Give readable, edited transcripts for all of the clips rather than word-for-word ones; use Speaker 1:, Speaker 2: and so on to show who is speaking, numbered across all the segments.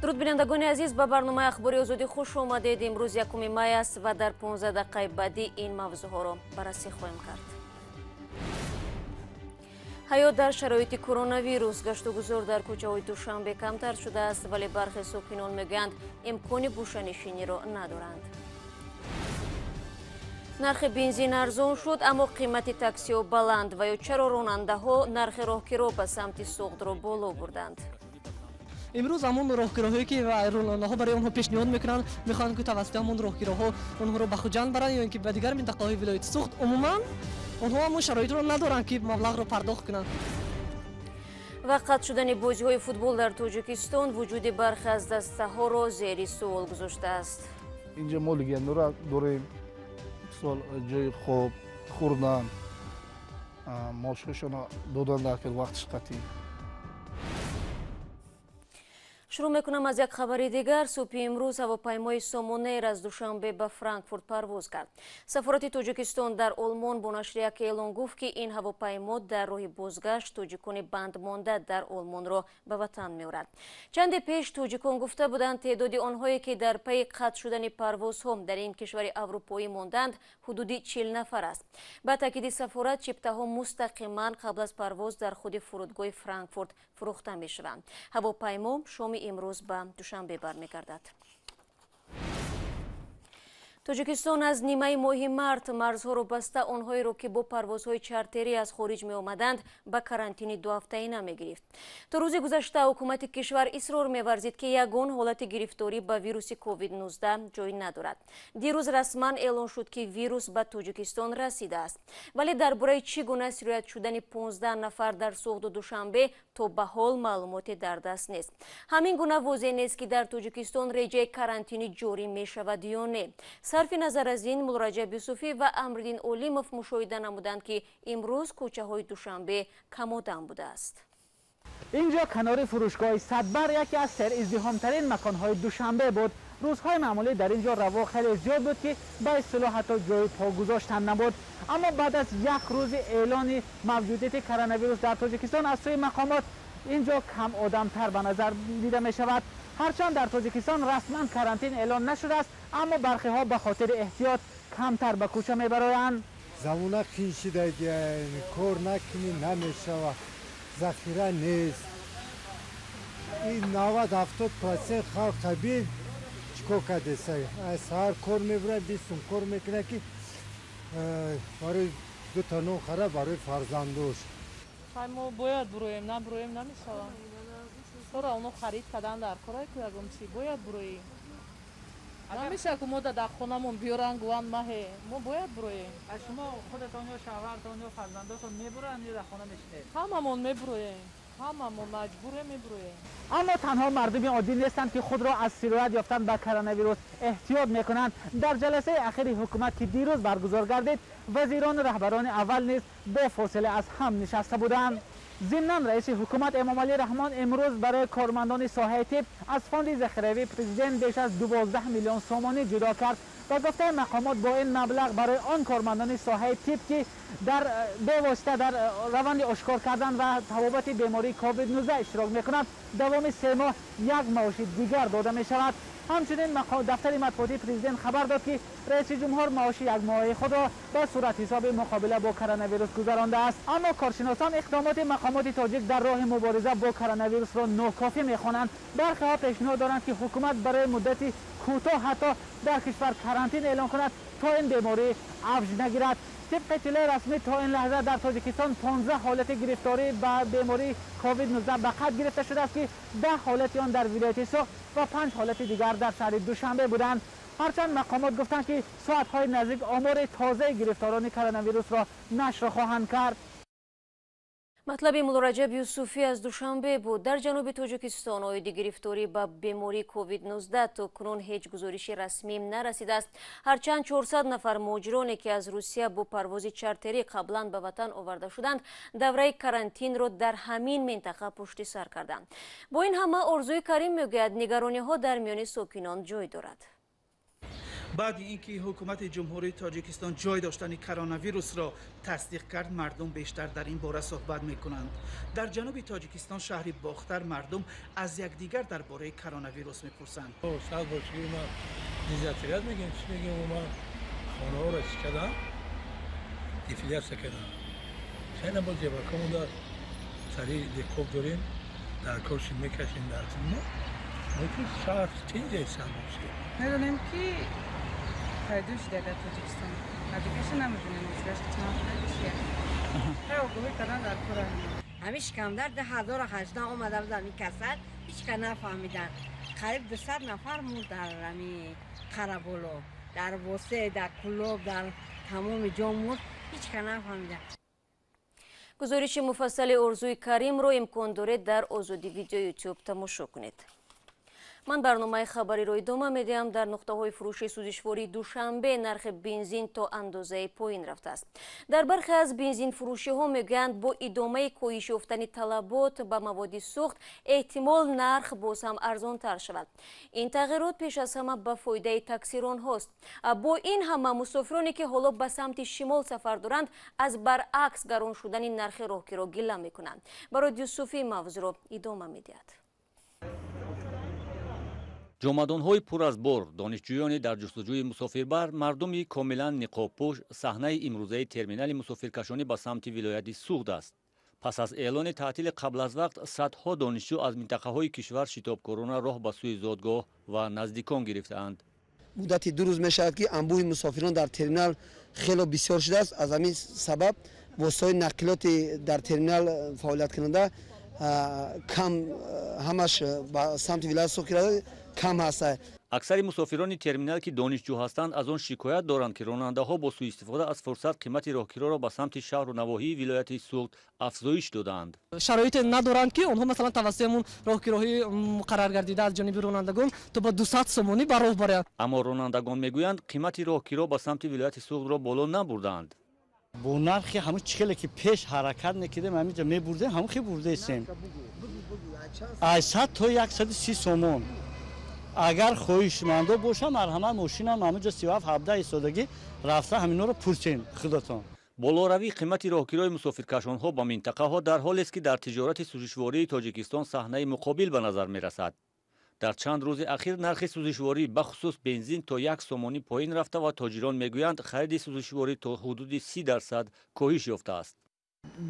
Speaker 1: Дуруд, бинандагони азиз, ба барномаи Ахбори Озодӣ хуш омадед. Имрӯз 1 май аст ва дар 15 дақиқаи баъдӣ ин мавзӯъҳоро баррасӣ хоҳем кард. Ҳаёт дар шароити коронавирус. Гаштугузор дар кӯчаҳои Душанбе камтар шудааст, вале бархе сокинон мегӯянд, имкони гӯшанишиниро надоранд. Нархи бензин арзон шуд, аммо қимати таксиҳо баланд ва ё чаро ронандаҳо нархи роҳкиро ба самти Суғдро боло бурданд?
Speaker 2: Имрӯз ҳамон роҳкироҳое, ки ронандаҳо барои онҳо пешниҳод мекунанд, мехоҳанд, ки тавассути ҳамон роҳкироҳо онҳоро ба Хуҷанд баранд ё ин ки ба дигар минтақаҳои вилояти Суғд. Умуман, онҳо ҳамон шароитро надоранд, ки маблағро пардохт кунанд.
Speaker 1: Ва қатъ шудани бозиҳои футбол дар Тоҷикистон вуҷуди бархе аз дастаҳоро зери суол гузоштааст.
Speaker 3: Инҷа мо легионерро дорем, мисол, ҷои хоб, хӯрдан, маошҳошонро додан дар вақтиш қатъӣ.
Speaker 1: Шурӯъ мекунам аз як хабари дигар. Субҳи имрӯз ҳавопаймои Сомонэйр аз Душанбе ба Франкфурт парвоз кард. Сафорати Тоҷикистон дар Олмон бо нашри як эълон гуфт, ки ин ҳавопаймо дар роҳи бозгашт тоҷикони бандмонда дар Олмонро ба ватан меорад. Чанде пеш тоҷикон гуфта буданд, теъдоди онҳое, ки дар пайи қатъ шудани парвозҳо дар ин кишвари аврупоӣ монданд, ҳудуди 40 нафар аст. Ба таъкиди сафорат, чиптаҳо мустақиман қабл аз парвоз дар худи фурудгоҳи Франкфурт фурӯхта мешаванд. Ҳавопаймо шоми имрӯз ба Душанбе бармегардад. Тоҷикистон аз нимаи моҳи март марзҳоро баста, онҳоеро, ки бо парвозҳои чартерӣ аз хориҷ меомаданд, ба карантини дуҳафтаина мегирифт. То рӯзи гузашта ҳукумати кишвар исрор меварзид, ки ягон ҳолати гирифторӣ ба вируси COVID-19 ҷой надорад. Дирӯз расман эълон шуд, ки вирус ба Тоҷикистон расидааст, вале дар бораи чӣ гуна сироят шудани 15 нафар дар Суғду Душанбе то ба ҳол маълумоте дар даст нест. Ҳамин гуна возеҳ нест, ки дар Тоҷикистон реҷаи карантинӣ ҷорӣ мешавад ё не. Сарфи назар аз ин, Муллораҷаб Юсуфӣ ва Амриддин Олимов мушоҳида намуданд, ки имрӯз кӯчаҳои Душанбе камодам будааст.
Speaker 4: Инҷо канори фурӯшгоҳи Садбар яке аз сериздиҳомтарин маконҳои Душанбе буд. Рӯзҳои маъмулӣ дар ин ҷо раво хеле зиёд буд, ки ба истилоҳ ҳатто ҷои по гузоштан набуд. Аммо баъд аз як рӯзи эълони мавҷудияти коронавирус дар Тоҷикистон аз сӯи мақомот, ин ҷо кам одамтар ба назар дида мешавад. Ҳарчанд дар Тоҷикистон расман карантин эълон нашудааст, аммо бархеҳо ба хотири эҳтиёт камтар ба кӯча мебароянд.
Speaker 5: Замона қин шидаги, кор накунӣ, намешава, захира нест. Ин 90-70% халқа бин чикор кардеса. Саҳар кор мебурад, 20 сум кор мекунад, ки барои дута нон хара барои фарзандош.
Speaker 6: Мо бояд буроем, набуроем, намешавам. Сора оно харид кардан дар корай ку, ягон чи бояд буроем. Намеша ку мо дар хонамон биёран, гӯянд маҳе. Мо бояд буроем.
Speaker 4: А шумо худатон ё шавҳартон ё фарзандотон мебуранд ё дар хона мешинед?
Speaker 6: Ҳамамон мебуроем, ҳамамон маҷбурем, мебуроем.
Speaker 4: Аммо танҳо мардуми оддӣ нестанд, ки худро аз сироят ёфтан ба коронавирус эҳтиёт мекунанд. Дар ҷаласаи ахири ҳукумат, ки дирӯз баргузор гардид, вазирону раҳбарони аввал низ бо фосила аз ҳам нишаста буданд. Зимнан, раиси ҳукумат Эмомалӣ Раҳмон имрӯз барои кормандони соҳаи тиб аз фонди захиравии президент беш аз 12 миллион сомонӣ ҷудо кард. Ба гуфтаи мақомот, бо ин маблағ барои он кормандони соҳаи тиб, ки дар бевосита дар раванди ошкор кардан ва табобати бемории COVID-19 иштирок мекунанд, давоми 3 моҳ як маоши дигар дода мешавад. Ҳамчунин дафтари матбуотии президент хабар дод, ки раиси ҷумҳур маоши якмоҳаи худро ба суратҳисоби муқобила бо коронавирус гузарондааст. Аммо коршиносон иқдомоти мақомоти тоҷик дар роҳи мубориза бо коронавирусро нокофӣ мехонанд. Бархеҳо пешниҳод доранд, ки ҳукумат барои муддати кӯтоҳ ҳатто дар кишвар карантин эълон кунад, то ин беморӣ авҷ нагирад. Тибқи иттилои расмӣ, то ин лаҳза дар Тоҷикистон 15 ҳолати гирифторӣ ба бемории COVID-19 ба қайд гирифта шудааст, ки 10 ҳолати он дар вилояти Суғд ва панҷ ҳолати дигар дар шаҳри Душанбе буданд. Ҳарчанд мақомот гуфтанд, ки соатҳои наздик омори тозаи гирифторони коронавирусро нашр хоҳанд кард.
Speaker 1: Матлаби Муллораҷаб Юсуфӣ аз Душанбе буд. Дар ҷануби Тоҷикистон оиди гирифторӣ ба бемории COVID-19 то кунун ҳеҷ гузориши расмӣ нарасидааст. Ҳарчанд 400 нафар муҳоҷироне, ки аз Русия бо парвози чартерӣ қаблан ба ватан оварда шуданд, давраи карантинро дар ҳамин минтақа пушти сар карданд. Бо ин ҳама, Орзуи Карим мегӯяд, нигарониҳо дар миёни сокинон ҷой дорад.
Speaker 7: Баъди ин ки ҳукумати Ҷумҳурии Тоҷикистон ҷой доштани коронавирусро тасдиқ кард, мардум бештар дар ин бора суҳбат мекунанд. Дар ҷануби Тоҷикистон, шаҳри Бохтар, мардум аз якдигар дар бораи коронавирус мепурсанд.
Speaker 8: Сад бор шукр, ма дезинфекция мегем, чӣ мегем, ма хонаҳоро чӣ кардам, дефиляция кардам. Хеле боз ябакамонда сари лекоб дорем, дар корши мекашем, дар мо шаҳр тинҷа сад бошем.
Speaker 9: Медонем ки пайдо шуда дар Тоҷикистон. Дигаша намедонем, чиаш чанд чия. Хеле огоҳӣ кардан дар кора.
Speaker 10: Ҳамин шикамдард 2018 омада буд, ҳамин касал, ҳеч ка нафаҳмидан. Қариб 200 нафар мурд дар ҳамин Қараболо, дар Восе, дар Кулоб, дар тамоми ҷо мурд, ҳеч ка нафаҳмидан.
Speaker 1: Гузориши муфассали Орзуи Каримро имкон доред дар Озоди Видео Ютуб тамошо кунед. Ман барномаи хабариро идома медиҳам. Дар нуқтаҳои фурӯши сӯзишвории Душанбе нархи бензин то андозаи поин рафтааст. Дар бархе аз бензинфурӯшиҳо мегӯянд, бо идомаи коҳиш ёфтани талабот ба маводи сӯхт эҳтимол нарх боз ҳам арзонтар шавад. Ин тағйирот пеш аз ҳама ба фоидаи таксиронҳост. Бо ин ҳама мусофироне ки ҳоло ба самти шимол сафар доранд, аз баръакс гарон шудани нархи роҳкиро гила мекунанд. Барои Юсуфӣ мавзӯъро идома медиҳад.
Speaker 11: Ҷомадонҳои пур аз бор, донишҷӯёни дар ҷустуҷӯи мусофирбар, мардуми комилан ниқобпӯш саҳнаи имрӯзаи терминали мусофиркашонӣ ба самти вилояти Суғд аст. Пас аз эълони таътили қабл аз вақт, садҳо донишҷӯ аз минтақаҳои кишвар шитобкорона роҳ ба сӯи зодгоҳ ва наздикон гирифтаанд.
Speaker 12: Муддати 2 рӯз мешавад, ки анбӯҳи мусофирон дар терминал хело бисёр шудааст. Аз ҳамин сабаб воситаҳои нақлиёти дар терминал фаъолияткунанда кам, ҳамаш ба самти вилояти Суғд кам ҳаст.
Speaker 11: Аксари мусофирони терминал, ки донишҷӯ ҳастанд, аз он шикоят доранд, ки ронандаҳо бо сӯистифода аз фурсат қимати роҳкироро ба самти шаҳру навоҳии вилояти Суғд афзоиш додаанд.
Speaker 2: Шароите надоранд, ки онҳо масалан тавассути ҳамун роҳкироҳии муқаррар гардида аз ҷониби ронандагон то ба 200 сомонӣ ба роҳ бароянд.
Speaker 11: Аммо ронандагон мегӯянд, қимати роҳкиро ба самти вилояти Суғдро боло набурдаанд.
Speaker 13: Бо нархи ҳамун чихеле ки пеш ҳаракат мекардем, ҳаминҷа мебурдем, ҳамун хел бурдаистем. Аз 100 то 130 сомон. Агар хоҳишмандо бошам, марҳамат, мошинам ҳаминҷа 37-17 истодагӣ, рафта ҳаминҳоро пурсем худатон.
Speaker 11: Болоравии қимати роҳкирои мусофиркашонҳо ба минтақаҳо дар ҳолест, ки дар тиҷорати сӯзишвории Тоҷикистон саҳнаи муқобил ба назар мерасад. Дар чанд рӯзи ахир нархи сӯзишворӣ, бахусус бензин, то 1 сомонӣ поин рафта ва тоҷирон мегӯянд, хариди сӯзишворӣ то ҳудуди 30% коҳиш ёфтааст.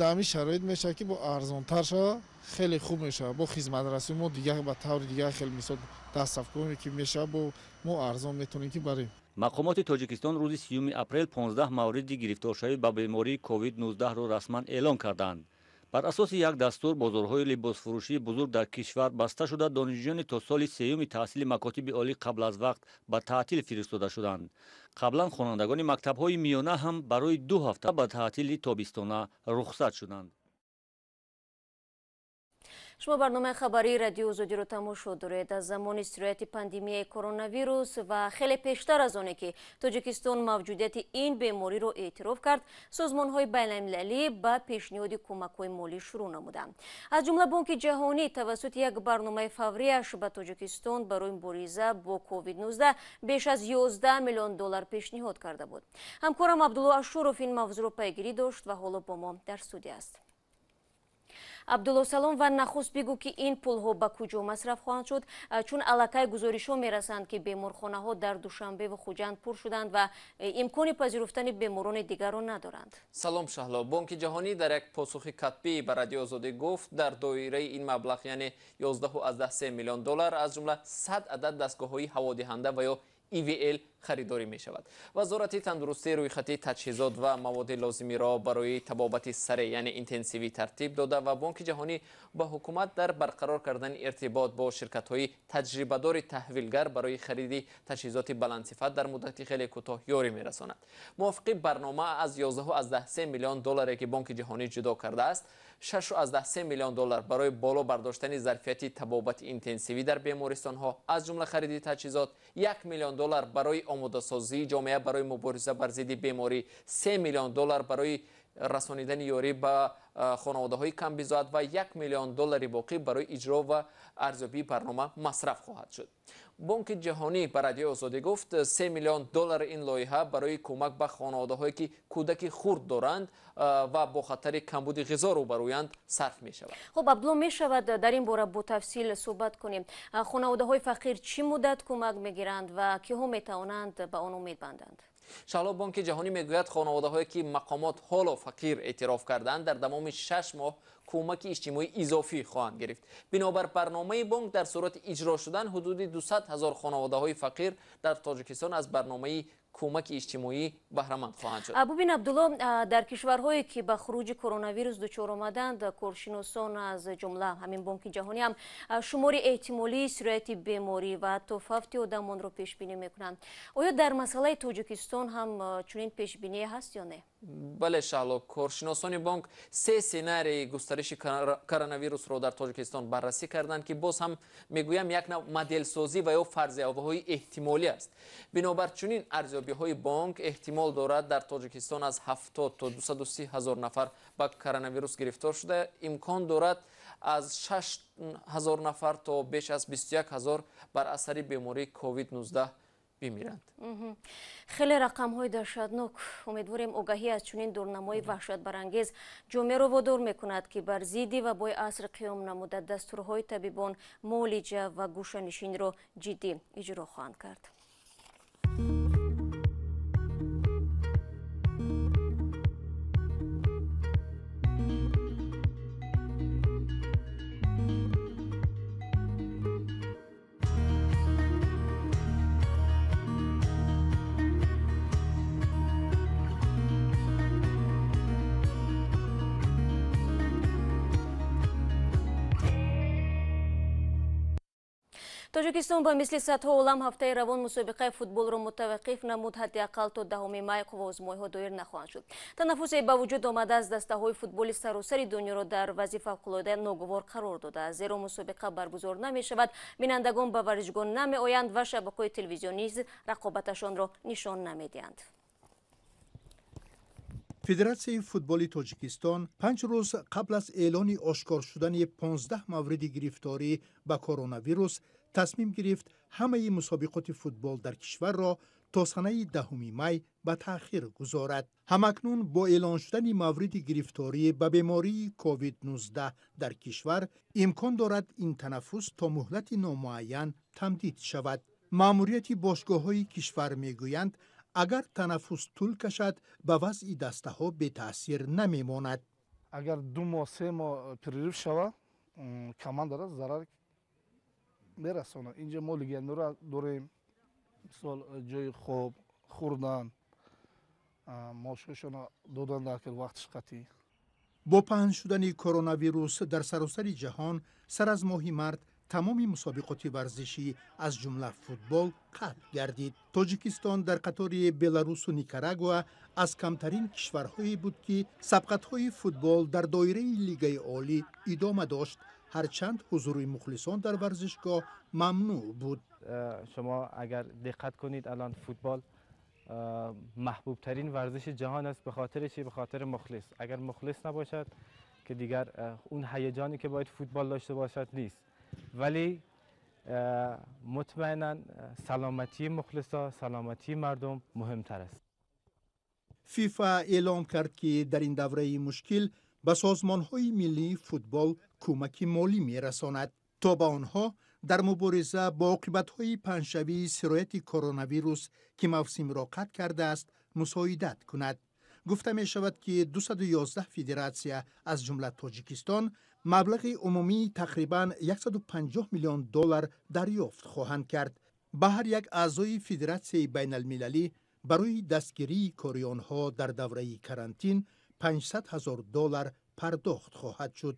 Speaker 14: Дар ҳамин шароит мешавад, ки бо арзонтар шавад, хеле хуб мешавад. Бо хизматрасонӣ мо дигар ба таври дигар хеле мисол дастафкунӣ ки мешавад, бо мо арзон метавонем ки барем.
Speaker 11: Мақомоти Тоҷикистон рӯзи 30 апрел 15 мавриди гирифторшавӣ ба бемории COVID-19-ро расман эълон карданд. Бар асоси як дастур бозорҳои либосфурӯшии бузург дар кишвар баста шуда, донишҷӯёни то соли сеюми таҳсили макотиби олӣ қабл аз вақт ба таътил фиристода шуданд. Қаблан хонандагони мактабҳои миёна ҳам барои 2 ҳафта ба таътили тобистона рухсат шуданд.
Speaker 1: Шумо барномаи хабарии Радиои Озодиро тамошо доред. Аз замони сирояти пандемияи коронавирус ва хеле пештар аз оне ки Тоҷикистон мавҷудияти ин бемориро эътироф кард, созмонҳои байналмилалӣ ба пешниҳоди кӯмакҳои молӣ шурӯъ намуданд. Аз ҷумла Бонки Ҷаҳонӣ тавассути як барномаи фаврияш ба Тоҷикистон барои мубориза бо COVID-19 беш аз 11 миллион доллар пешниҳод карда буд. Ҳамкорам Абдулло Ашуров ин мавзӯъро пайгирӣ дошт ва ҳоло бо мо дар студия аст. Абдулло, салом, ва нахуст бигӯ, ки ин пулҳо ба куҷо масраф хоҳанд шуд, чун аллакай гузоришҳо мерасанд, ки беморхонаҳо дар Душанбе ва Хуҷанд пур шуданд ва имкони пазируфтани беморони дигарро надоранд.
Speaker 15: Салом, Шаҳло. Бонки Ҷаҳонӣ дар як посухи катбӣ ба Радиои Озодӣ гуфт, дар доираи ин маблағ, яъне 11,3 миллион доллар, аз ҷумла 100 адад дастгоҳҳои ҳаводиҳанда ва ё ИВЛ харидорӣ мешавад. Вазорати тандурустӣ рӯйхати таҷҳизот ва маводи лозимиро барои табобати саре, яъне интенсивӣ, тартиб дода ва Бонки Ҷаҳонӣ ба ҳукумат дар барқарор кардани иртибот бо ширкатҳои таҷрибадори таҳвилгар барои хариди таҷҳизоти баландсифат дар муддати хеле кӯтоҳ ёрӣ мерасонад. Мувофиқи барнома аз 11,3 миллион долларе ки Бонки Ҷаҳонӣ ҷудо кардааст, 6,3 миллион доллар барои боло бардоштани зарфияти табобати интенсивӣ дар бемористонҳо, аз ҷумла хариди таҷҳизот, 1 миллион доллар барои омодасозии ҷомеа барои мубориза бар зидди беморӣ, 3 миллион доллар барои расонидани ёрӣ ба хонаводаҳои камбизоат ва 1 миллион доллари боқӣ барои иҷро ва арзёбии барнома масраф хоҳад шуд. Бонки ҷаҳонӣ ба Радиои Озодӣ гуфт, 3 миллион доллар ин лоиҳа барои кӯмак ба хонаводаҳое ки кӯдаки хурд доранд ва бо хатари камбуди ғизо рӯбарӯянд сарф мешавад.
Speaker 1: Хуб, Абдулло, мешавад дар ин бора бо тафсил суҳбат кунем. Хонаводаҳои фақир чӣ муддат кӯмак мегиранд ва киҳо метавонанд ба он умед банданд?
Speaker 15: Шаҳло, Бонки ҷаҳонӣ мегӯяд, хонаводаҳое ки мақомот ҳоло фақир эътироф карданд, дар давоми 6 моҳ кӯмаки иҷтимоӣ изофӣ хоҳанд гирифт. Бинобар барномаи бонк, дар сурати иҷро шудан ҳудуди 200 ҳазор хонаводаҳои фақир дар Тоҷикистон аз барномаи кӯмаки иҷтимоӣ баҳраманд хоҳанд шуд.
Speaker 1: Бубин, Абдулло, дар кишварҳое ки ба хуруҷи коронавирус дучор омаданд, коршиносон аз ҷумла ҳамин Бонки ҷаҳонӣ ҳам шумори эҳтимолии сирояти беморӣ ва ҳатто фавти одамонро пешбинӣ мекунанд. Оё дар масъалаи Тоҷикистон ҳам чунин пешбиние ҳаст ё не?
Speaker 15: Бале, Шаҳло, коршиносони бонк 3 сценарии густариши коронавирусро дар Тоҷикистон баррасӣ карданд, ки боз ҳам мегӯям як нав моделсозӣ ва ё фарзияҳои эҳтимолӣ аст. Бинобар чунин арзёбиҳои бонк, эҳтимол дорад дар Тоҷикистон аз 70 то 230 ҳазор нафар ба коронавирус гирифтор шуда, имкон дорад аз 6 ҳазор нафар то беш аз 21 ҳазор бар асари бемории COVID-19 бимиранд.
Speaker 1: Хеле рақамҳои даҳшатнок. Умедворем огаҳӣ аз чунин дурнамои ваҳшатбарангез ҷомеаро водор мекунад, ки бар зидди вабои аср қиём намуда дастурҳои табибон, муолиҷа ва гӯшанишинро ҷиддӣ иҷро хоҳанд кард. Тоҷикистон ба мисли садҳо олам ҳафтаи равон мусобиқаи футболро мутаваққиф намуд. Ҳадди ақал то 10 май қувваозмоиҳо доир нахоҳанд шуд. Танаффусе ба вуҷуд омада аз дастаҳои футболи саросари дунёро дар вазъи фавқулода ногувор қарор додааст, зеро мусобиқа баргузор намешавад, бинандагон ба варзишгоҳ намеоянд ва шабакаҳои телевизионӣ низ рақобаташонро нишон намедиҳанд.
Speaker 7: Федератсияи футболи Тоҷикистон 5 рӯз қабл аз эълони ошкор шудани 15 мавриди гирифторӣ ба коронавирус тасмим гирифт ҳамаи мусобиқоти футбол дар кишварро то санаи 10 май ба таъхир гузорад. Ҳамакнун бо эълон шудани мавриди гирифторӣ ба бемории COVID-19 дар кишвар имкон дорад ин танаффус то муҳлати номуайян тамдид шавад. Маъмурияти бошгоҳҳои кишвар мегӯянд, агар танаффус тӯл кашад, ба вазъи дастаҳо бетаъсир намемонад.
Speaker 3: Агар 2 моҳ 3 моҳ перерыв шавад, командаро зарар мерасонад. Инҷа мо легионерро дорем, мисол ҷои хоб, хӯрдан, маошҳояшонро додан дар вақтиш қатъӣ.
Speaker 7: Бо паҳн шудани коронавирус дар саросари ҷаҳон сар аз моҳи март тамоми мусобиқоти варзишӣ аз ҷумла футбол қатъ гардид. Тоҷикистон дар қатори Беларусу Никарагуа аз камтарин кишварҳое буд, ки сабқатҳои футбол дар доираи Лигаи Олӣ идома дошт, ҳарчанд ҳузури мухлисон дар варзишгоҳ мамнӯъ буд.
Speaker 16: Шумо агар диққат кунед, алан футбол маҳбубтарин варзиши ҷаҳон аст. Ба хотири чӣ? Ба хотири мухлис. Агар мухлис набошад, ки дигар он ҳаяҷоне ки бояд футбол дошта бошад нест. ولی مطمئنا سلامتی مخلصا، سلامتی مردم مهمتر است.
Speaker 7: فیفا اعلام کرد که در این دوره مشکل به سازمان‌های ملی فوتبال کمک مالی می‌رساند تا به آنها در مبارزه با عاقبت‌های پهنشوی سرایت کروناویروس که موسم را قطع کرده است مساعدت کند. گفته می شود که 211 فدراسیا از جمله تاجیکستان مبلغ عمومی تقریباً 150 میلیون دلار دریافت خواهند کرد. به هر یک اعضای فدراسیای بین المللی برای دستگیری کاری آنها در دوره کرانتین 500 هزار دلار پرداخت خواهد شد.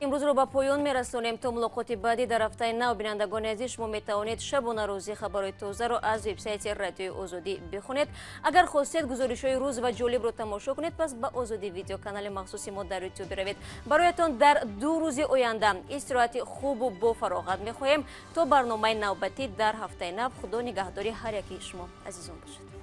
Speaker 1: Имрӯзро ба поён мерасонем. То мулоқоти баъдӣ дар ҳафтаи нав, бинандагони азиз, шумо метавонед шабонарӯзӣ хабарҳои тозаро аз вебсайти Радиои Озодӣ бихонед. Агар хостед гузоришҳои рӯз ва ҷолибро тамошо кунед, пас ба Озодӣ видео канали махсуси мо дар ютуб биравед. Бароятон дар 2 рӯзи оянда истироҳати хубу бо фароғат мехоҳем. То барномаи навбатӣ дар ҳафтаи нав, Худо нигаҳдори ҳар яки шумо азизон бошад.